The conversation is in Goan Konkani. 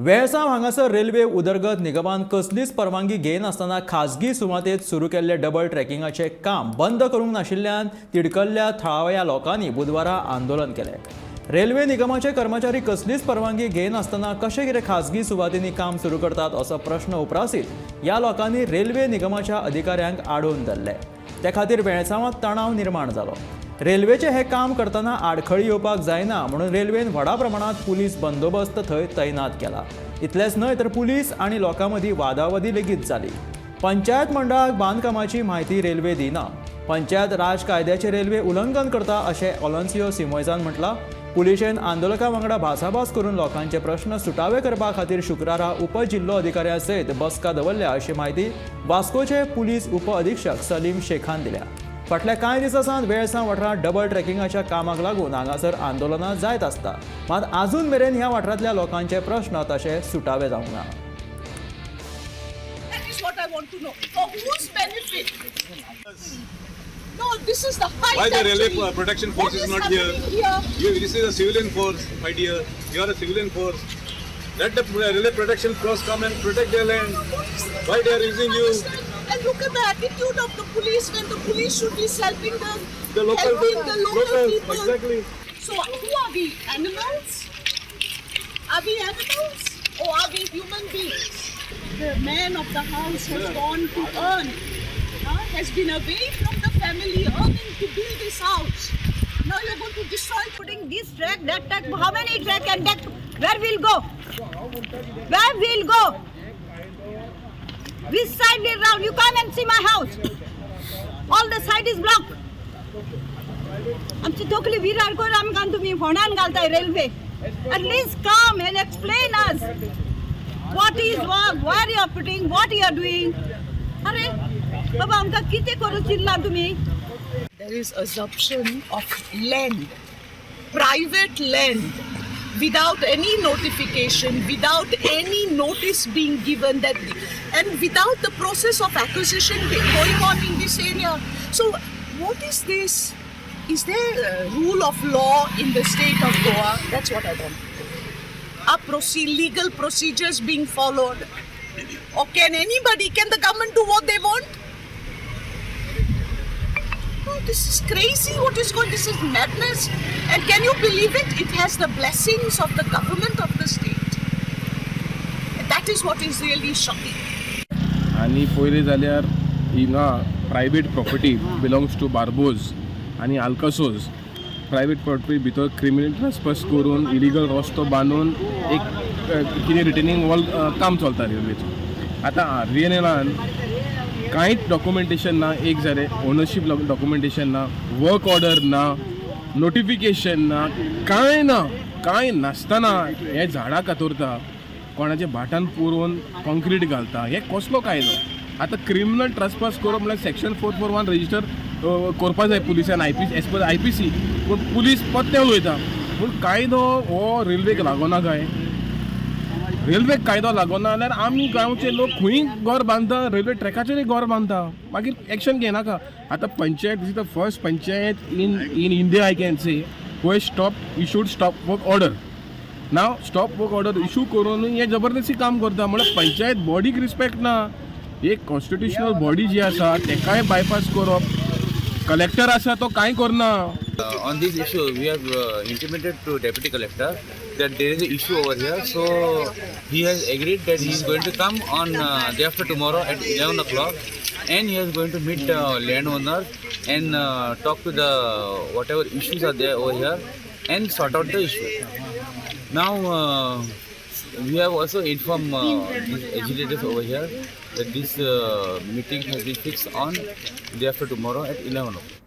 वेळसांव हांगासर रेल्वे उदरगत निगमान कसलीच परवानगी घेयनासतना खाजगी सुवातेत सुरू केल्ले डबल ट्रॅकिंगाचें काम बंद करूंक नाशिल्ल्यान तिडकल्ल्या थळाव्या लोकांनी बुधवारा आंदोलन केलें. रेल्वे निगमाचे कर्मचारी कसलीच परवानगी घेयनासतना कशें कितें खाजगी सुवातींनी काम सुरू करतात, असो प्रश्न उप्रासीत ह्या लोकांनी रेल्वे निगमाच्या अधिकाऱ्यांक आडोवन धरले. ते खातीर वेळसांवांत तणाव निर्माण जालो. रेल्वेचें हें काम करतना आडखळी येवपाक जायना म्हणून रेल्वेन व्हडा प्रमाणांत पुलीस बंदोबस्त थंय तैनात केला. इतलेंच न्हय तर पुलीस आनी लोकां मदीं वादावादी लेगीत जाली. पंचायत मंडळाक बांदकामाची म्हायती रेल्वे दिना, पंचायत राज कायद्याचें रेल्वे उल्लंघन करता, अशें ऑलोन्सियो सिमोयजान म्हटलां. पुलिशेन आंदोलकां वांगडा भासाभास करून लोकांचे प्रश्न सुटावे करपा खातीर शुक्रारा उपजिल्लो अधिकाऱ्या सयत बसका दवरल्या, अशी म्हायती वास्कोचे पुलीस उपअधिक्षक सलीम शेखान दिल्या. फाटल्या कांय दिसां सावन वेळसांव वाठारांत डबल ट्रॅकिंगाच्या कामाक लागून हांगासर आंदोलनां जायत आसता. मात आजून मेरेन ह्या वाठारांतल्या लोकांचे प्रश्न तशे सुटावे जावंक ना. That is what I want to know. For whose benefit? No, this is the height, Why the railway actually. Protection force What is not here? Happening here? You, this is a civilian force, my dear. You are a civilian force. Let the railway protection force come and protect their land. What is the- Why they are using you? And look at the attitude of the police when the police should be helping the, The local, helping the local locals, people. Exactly. So who are we? Animals? Are we animals or are we human beings? The man of the house has gone to earn, has been away from the family earning to build this house. Now you're going to destroy. Putting this track, that track, how many track and that, where we'll go? Where we'll go? Which side will round? You come and see my house. All the side is blocked. आमची तकली विरार करून आमकां तुमी फोंडान घालताय railway. At least come and explain us what is work, where you are putting, what you are doing. अरे बाबा, आमकां कितें करूं चिंतलां तुमी? There is assumption of land, private land, without any notification, without any notice being given that, and without the process of acquisition going on in this area. So, what is this? Is there a rule of law in the state of Goa? That's what I want to know. Are legal procedures being followed? Or can anybody, can the government do what they want? Oh, this is crazy. What is going? This is madness. And can you believe it? It has the blessings of the government of the state. And that is what is really shocking. आनी पयलीं जाल्यार हिंगा private property belongs to Barbosa आनी आल्कासोज. प्रायवेट प्रॉपर्टी भितर क्रिमिनल ट्रेसपास करून, इलिगल रस्तो बांदून एक कितें रिटेनिंग वॉल काम चलता रेल्वेचो. आतां आरव्हीएनएलान कांयच डॉक्युमेंटेशन ना. एक जालें ओनरशीप डॉक्युमेंटेशन ना, वर्क ऑर्डर ना, नोटिफिकेशन ना, कांय ना. कांय नासतना हे झाडां कातरता, कोणाच्या भाटान पुरोवन कॉन्क्रीट घालता. हे कसलो कायदो? आतां क्रिमिनल ट्रसपास करप म्हणल्यार section 441 register करपा जाय पुलिसान I P as per IPC. पूण पुलीस पत्ते उलयता. पूण कायदो हो रेल्वेक लागोना काय? रेल्वेक कायदो लागोना जाल्यार आमी गांवचे लोक खंय घर बांदता, रेल्वे ट्रॅकाचेरूय घर बांदता, मागीर एक्शन घेनाका. आतां panchayat, this is the first panchayat in India, I can say, who stop issued stop work order. Now stop work order issue करून हे जबरदस्ती काम करता म्हणल्यार पंचायत बॉडीक रिस्पेक्ट ना. एक कॉन्स्टिट्युशनल बॉडी जी आसा तेकाय बायपास करप. कलेक्टर आसा तो कांय करना. On this issue, we have intimated to deputy collector that there is an issue over here. So he has agreed that he is going to come on day after tomorrow at 11 o'clock, and he is going to meet landowner and talk to the whatever issues are there over here and sort out the issue. Now we have also informed these agitators over here that this meeting has been fixed on day after tomorrow at 11 o'clock.